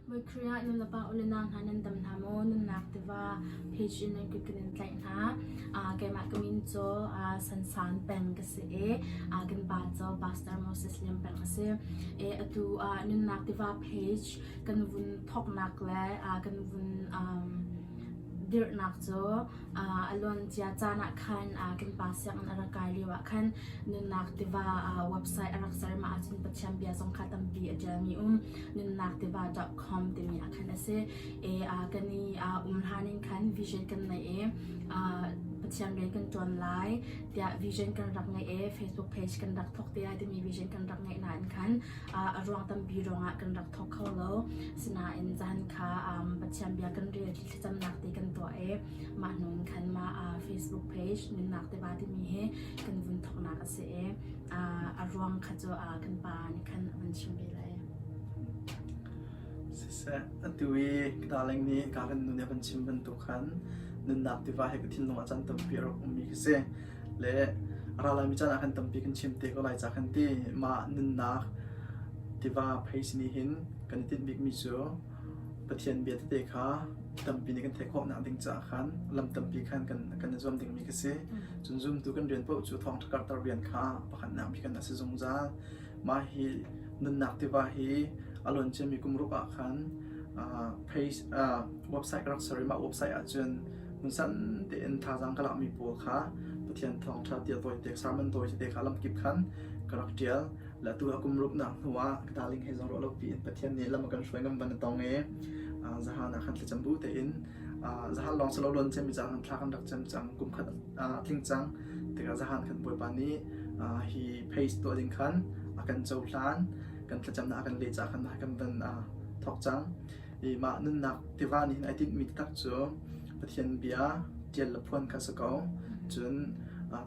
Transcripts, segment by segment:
Bawi Khrih ah nulepa u le nau hna nan dam hna maw? Nunnak tiva page in nan kut kan in tlaih hna. Uh, keimah ka min cu uh, Sansan Peng ka si i uh, kan pa cu Pastor Moses Liam Peng a si. E, atu uh, nunnak tiva page kan vun thawknak le uh, kan vun um, dirhnak cu a luancia caan ah khan kan pa sianginn a rak kai lio ah khan nunnak tiva website a rak ser mah ahcun Pathian bia zong kha tampi a ṭialmi um nunnaktiva.com timi ah khan a si. E kan i um hlan in khan vision kan nei i Pathian rian kan ṭuan lai tiah vision kan rak ngeih i Facebook page kan rak thawk te lai timi vision kan rak ngeih nain khan a ruang tampi ruangah kan rak thawk kho lo. Sinain zahan kha Pathian bia kan rel thlacamnak te kan tuah i mah hnu in khan mah Facebook page nunnak tiva timi hi kan vun thawknak a si i a ruang kha cu kan pa nih khan a van chim ve lai. Siseh, atu i ka darling nih ka kan nu nih a van chim bantuk khan nunnak tiva hi ka thinlung ah caan tampi a rak ummi khi si. Le a ra laimi caan ah khan tampi kan chim te ko lai ca kan ti. Mah nunnak tiva page nih hin kan i tinh bikmi cu Pathian bia tete kha tampi nih kan theih khawhnak ding caah khan lam tampi khan kan kan i zuam dingmi khi si. Cun zumtu kan rian paoh cu thawngṭha karhter rian kha pakhatnak bik in a si zungzal. Mah hi nunnak tiva hi a luan ciami kum ruk ah khan page website ka rak ser i mah website ahcun hmunsan tein thazaang ka lakmi pawl kha Pathian thawngṭha tiah tawite sermon tawi tete kha lamkip khan ka rak ṭial. Le atu a kum ruknak hnu ah ka darling he zong ruah lo piin Pathian nih lam a kan hruai ngam van a tong i zahan ah khan thlacam bu tein zahan lawng si lo luan ciami caan khan thla kan rak cam cang kum khat tling cang tikah zahan khan Bawipa nih hi page tuah ding khan a kan cohlan kan thlacamnak a kan leh caah khan kan van thawk cang. I mah nunnak tiva nih hin ai tinhmi taktak cu Pathian bia ṭial le phuan kha si ko. Cun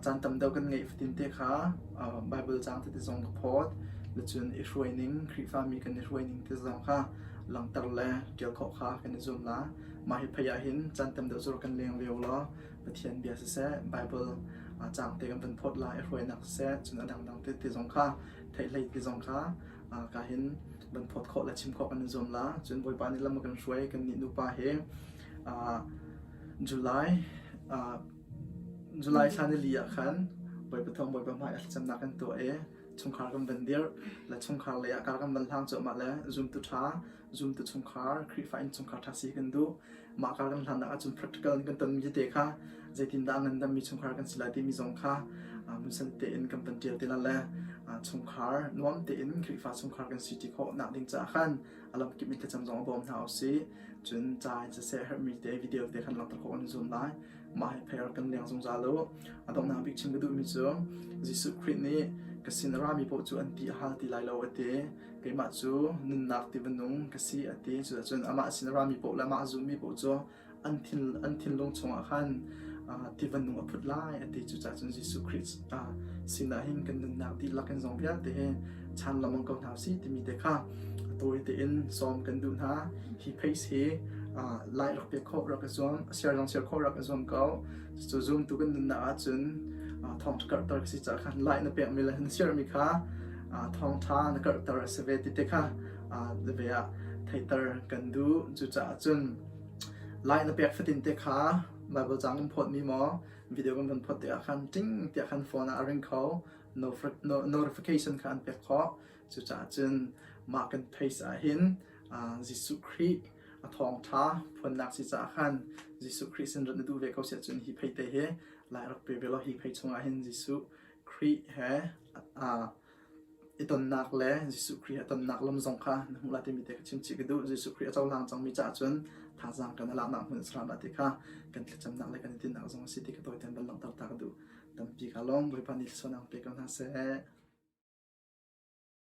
caan tam deuh kan ngeih fatin te kha Baibal caang tete zong ka phawt. Le cun i hruai ning, Khrihfami kan i hruai ning te zong kha langhter le ṭial khawh kha kan i zuam la. Mah hi phei ah hin caan tam deuh cu rak kan leng ve law Pathian bia siseh, Baibal caang te kan van phawt la, i hruainak siseh, cun a dangdang tete zong kha theihhlei te zong kha ka hin van phawt khawh le chim khawh kan i zuam la. Cun Bawipa nih lam a kan hruai kan nih nupa he July July thla ni li ah khan Bawipa thawng Bawipa hmai ah thlacamnak kan tuah i chungkhar kan van dirh le chungkhar lei ah kar kan van hlang cuahmah le zumtu ṭha zumtu chungkhar Khrihfa in chungkhar ṭha si kan duh. Mah kar kan hlannak ahcun practical in kan tonmi tete kha zeitindah a ngandammi chungkhar kan si lai timi zong kha hmunsan tein kan van ṭial ti la le chungkhar nuam tein Khrihfa chungkhar kan si ṭi khawh nak ding caah khan a lamkip in thlacam zong a bawm hna usih. Cun ca in siseh herhmi te video te khan langhter khawh kan i zuam lai. Mah hi phei kan leng zungzal u. A donghnak bik chim ka duhmi cu Jesuh Khrih nih ka sin a rami paoh cu an ti a hal ti lai lo a ti. Keimah cu nunnak tiva nung ka si a ti. Cuticun amah sin a rami paoh le amah a zummi paoh cu an thin an thinlung chungah khan tiva nung a phut lai a ti. Cucaah cun Jesuh Khrih sinah hin kan nunnak dihlak in zong vialte hi chan lengmang ko hna usih timi te kha a tawi tein sawm kan duh hna. Hi page hi like rak pek khawh rak i zuam, share zong share khawh rak i zuam ko. Cucu zumtu kan nunnak ahcun thawngṭha karhter ka si caah khan like na pekmi le na share mi kha thawngṭha na karhter a si ve ti te kha ve ah theihter kan duh. Cucaah cun like na pek fatin te kha Bible caang kan phawtmi maw video kan van phawt tikah khan ting tiah khan phone ah a ring kho notification kha an pek khawh. Cucaah cun mah kan page ah hin Jesuh Khrih a thawngṭha phuannak si caah khan Jesuh Khrih sin rat na duh ve ko si ahcun hi phei te hi lai rak pe ve law hi phei chungah hin Jesuh Khrih he i tonnak le Jesuh Khrih he tonnak lam zong kha na hmuh lai timi te kha chim chih ka duh. Jesuh Khrih a cohlang cangmi caah cun thazaang kan i laknak hmun a si hram ti kha kan thlacamnak le kan i tinhnak zong a si ti kha tawi tein van langhter ta ka duh. Tampi ka lawm. Bawipa nih thluachuahnak pe ko hna seh.